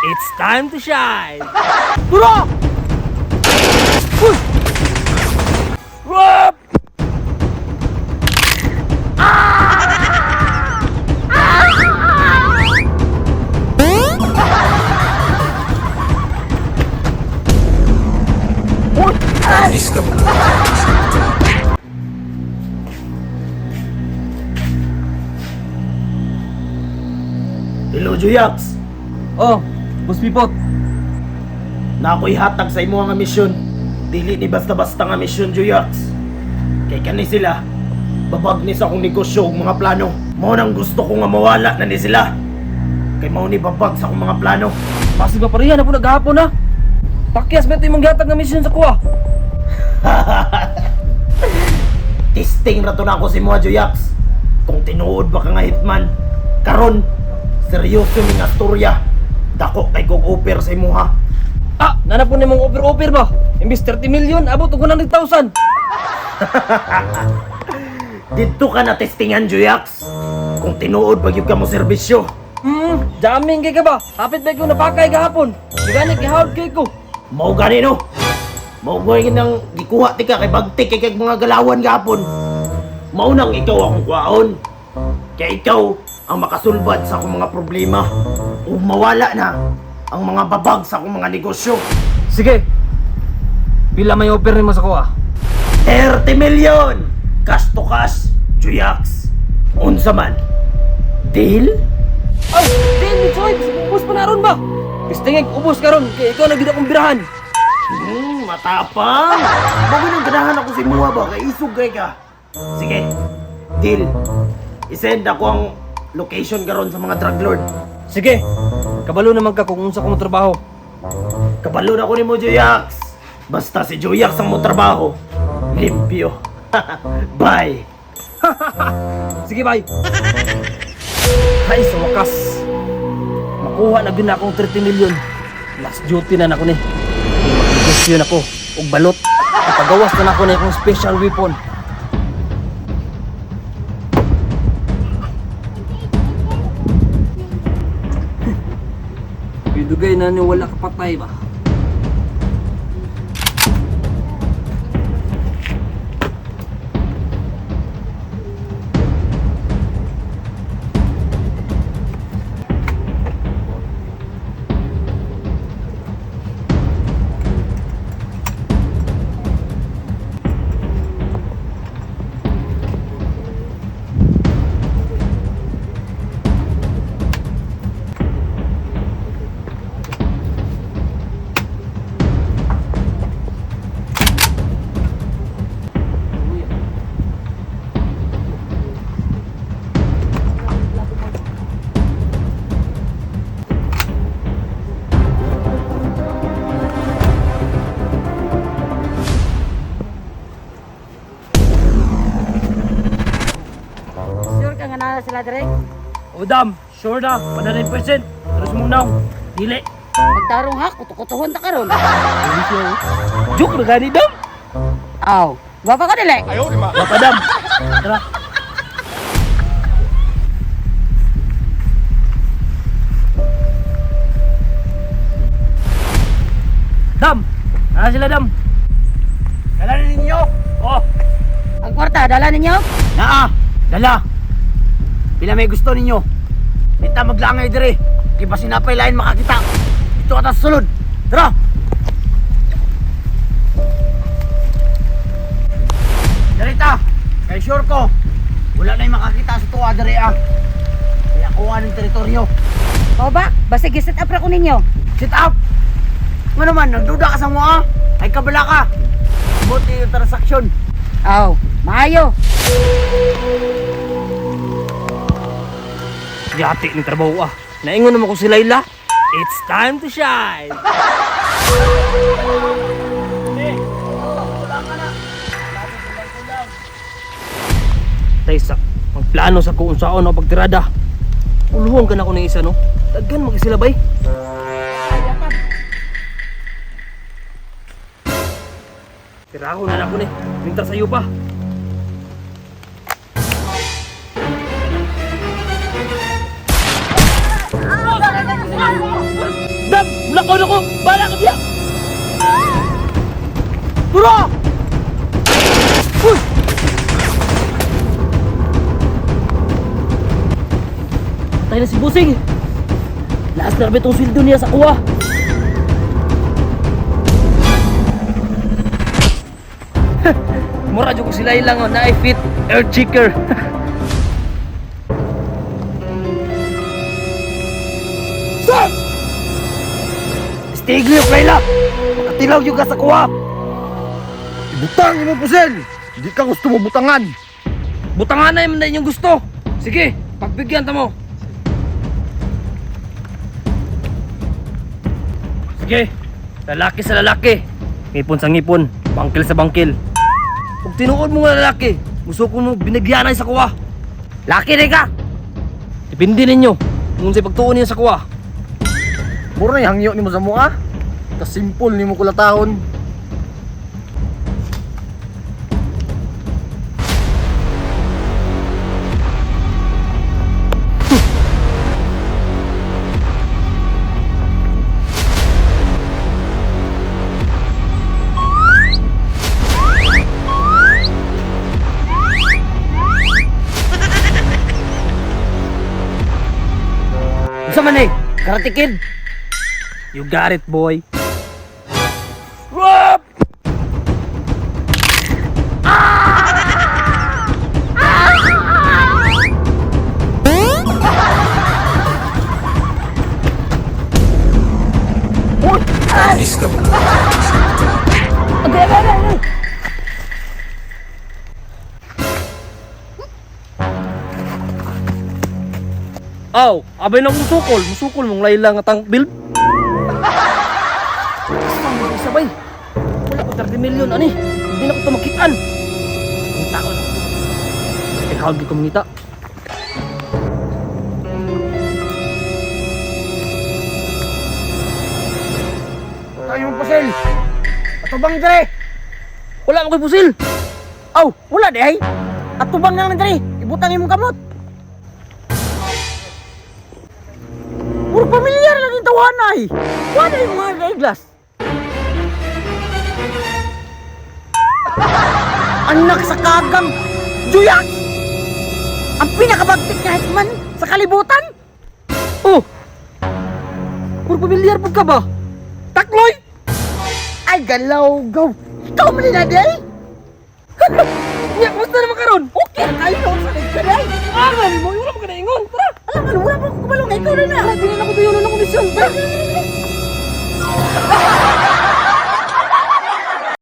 It's time to shine! Tara! Uy! Wap! Hello, Juyax. Oh, Boss Pipot. Na ako'y hatag sa imo nga misyon. Dili ni basta-basta nga misyon, Juyax. Kay kani sila, babag ni sa akong negosyo ug mga plano. Mao nang gusto ko nga mawala na ni sila. Kay mao ni babag sa akong mga plano. Pasig ba pareha na po naghapon ha? Pakyas ba ito yung manggatag na mission sa kuha? Testing ra to na ako si mo, Juyax. Kung tinuod ba ka nga hitman. Karon, seryoso ni nga storya. Dako kay kog offer sa imuha. Ah, nana po na mong offer-offer ba? Imbis 30 million, abot og 100,000. Didto ka na testingan, Juyax. Kung tinuod ba gyud ka mo serbisyo. Jamming kay ka ba? Hapit ba ikaw napakay gahapon? Gani gihawd kay ko. Mao gani no. Mao gani nang gikuha tika kay bagtik kay kag mga galawan gapon. Mao nang ikaw akong kuwaon. Kay ikaw ang makasulbad sa akong mga problema. Ug mawala na ang mga babag sa akong mga negosyo. Sige. Pila may offer nimo sa kuha? 30 million! Cash to cash, Juyax. Unsa man? Deal? Ay, di Choy, ubos pa na ron ba? Bistingig, ubos karon kay ikaw na gid akong birahan. Matapang! Bago nang ganahan ako si Mua ba? Kay isog kay ka. Sige, deal. I-send ako ang location karon sa mga drug lord. Sige. Kabalo naman ka kung unsa ko mo trabaho. Kabalo na ko ni mo, Joyax. Basta si Joyax ang mo trabaho. Limpyo. Bye. Sige, bye. Ay, sa wakas. Makuha na gyud na akong 30 million. Last duty na nako ni. Kay Magnegosyo na ko og balot. Ipagawas na nako ni akong special weapon. Bidugay na ni wala kapatay ba? Sure ka nga na sila direk? O dam, sure na, 100%. Terus mong naong, dili. Magtarong ha, kutukutuhon ta karon. Joke na gani dam. Aw, gwapa ka dili. Baka dam. Tara. Dam! Nasa sila dam? Dala na ninyo. Oh, Ang kwarta dala ninyo? Naa, dala. Pila may gusto ninyo. Kita maglangay dire. Kay basin napay lain makakita. Ito atas sulod. Tara. Darita, kay sure ko. Wala na makakita sa tuwa diri ah. Kaya kuha ng teritoryo. Mao ba? Basta gi-set up ra ko ninyo. Sit up! Nga naman, nagduda ka sa mua. Ay kabala ka. Buti yung transaksyon. Aw, maayo. yati ni trabaho ah. Naingon naman ko si Layla. It's time to shine! Taysa, magplano sa kung unsaon ang pagtirada. Uluhon ka na ko ng isa no. Daghan makisila bay. Tiraho na nako ni. Minta sa iyo pa. Lakaw na ko! Bala ka diya! Turo! Uy! Patay na si Busing! Last na rin itong sweldo niya sa kuwa! Mura dyan ko sila ilang oh, na fit air chicker. Stop! Stigli Layla! Makatilaw yung ka sa kuwa! Ibutang imo pusil! Hindi ka gusto mo butangan! Butangan na yung inyong gusto! Sige, pagbigyan ta mo! Sige, lalaki sa lalaki. Ngipon sa ngipon, bangkil sa bangkil. Kung tinuod mo nga lalaki, musuko mo binigyanay sa kuwa. Laki rin ka! Depende ninyo kung sa pagtuon niyo sa kuwa. Mura na hangyo nimo sa mua. Kasimpol nimo kulatahon. Unsa man eh? Karate Kid? You got it, boy. Whoop! Agay, agay, agay, agay! Aw, abay na kong sukol. Musukol mong layla nga tank build. Asa mo sabay? Wala ko 30 million ani. Hindi na ko tumakitaan. Ang tao na ko. Ikaw gi kumita. Butang imo pusil! Atubang dire! Wala mo kay pusil. Aw, wala di ay. Atubang na lang diri. Ibutang imong kamot. Puro pamilyar lang yung tawahan ay. Wala yung mga kaiglas. Anak sa kagang Juyak! Ang pinakabagtik na hitman sa kalibutan! Oh. Puro pamilyar pud ka ba? Takloy. Ay, galaw, gaw! Ikaw man na di ay! Nya, kumusta naman karon? Okay na kayo sa nagkaray! Aral mo, wala mo ka naingon. Tara. Alam mo, wala pa akong kumalong. Ikaw na na! Tara, dili na ko dayon ng komisyon. Tara.